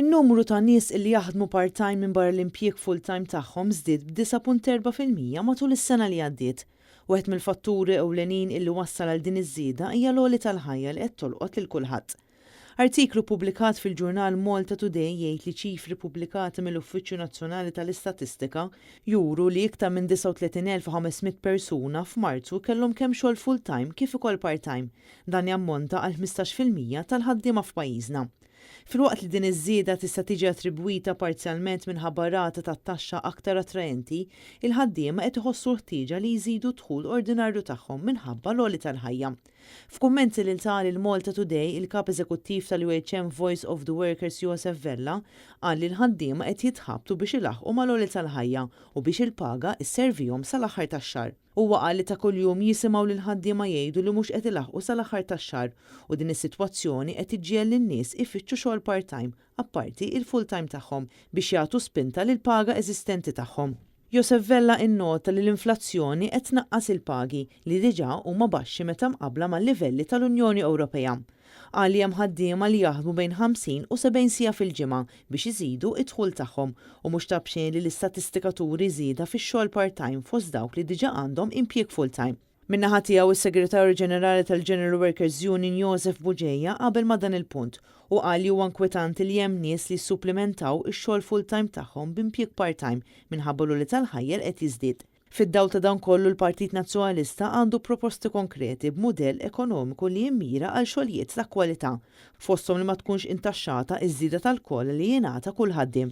In-numru ta' nies li jaħdmu part-time minbarra l-impjieg full-time tagħhom żdied b'9.4% matul is-sena li għaddiet. Wieħed mill-fatturi ewlenin illi wassal għal din iż-żieda hija l-għoli tal-ħajja li qed tolqot lil kulħadd. Artiklu ppubblikat fil-ġurnal Malta Today jgħid li ċifri ppubblikati mill-Uffiċċju Nazzjonali tal-Istatistika juru li iktar minn 39,500 persuna f'Marzu kellhom kemm xogħol full-time kif ukoll part-time. Dan jammonta għal 15% tal-ħaddiema f'pajjiżna. Filwaqt li din iż-żieda tista' tiġi attribwita parzjalment minħabba rata tat-taxxa aktar attraenti, il-ħaddiema qed iħossu l-ħtieġa li jżidu d-dħul ordinarju tagħhom minħabba l-għoli tal-ħajja. F'kummenti lil ta lil Malta Today, il-Kap Eżekuttiv tal-UHM Voice of the Workers Josef Vella qal li l-ħaddiema qed jitħabtu biex ilaħħqu mal-għoli tal-ħajja u biex il-paga sservihom sal-aħħar tax-xahar. Huwa qal li ta' kuljum jisimgħu lill-ħaddiema jgħidu li mhux qed ilaħħqu sal-aħħar tax-xahar u din is-sitwazzjoni qed iġġiegħel lin-nies ifittxu xogħol part-time apparti il-full-time tagħhom biex jagħtu spinta lill-paga eżistenti tagħhom. Josef Vella innota li l-inflazzjoni qed tnaqqas il-pagi li diġà huma baxxi meta mqabbla mal-livelli tal-Unjoni Ewropea. Qal li hemm ħaddiema li jaħdmu bejn 50 u 70 siegħa fil-ġimgħa biex iżidu d-dħul tagħhom u mhux ta' b'xejn li l-istatistika turi żieda fix-xogħol part-time fost dawk li diġà għandhom impjieg full-time. Min-naħa tiegħu is-Segretarju Ġenerali tal-General Workers Union Josef Bugeja qabel ma' dan il-punt u qal li huwa inkwetanti li hemm nies li jissuplimentaw ix-xogħol full-time tagħhom b'impjieg part-time minħabba l-għoli tal-ħajja li qed jiżdied. Fid-dawl ta' dan kollu l-Partit Nazzjonalista għandu proposti konkreti b'mudell ekonomiku li jimmira għal xogħlijiet ta' kwalità, fosthom li ma tkunx intaxxata ż-żieda tal-COLA li jingħata kull ħaddiem.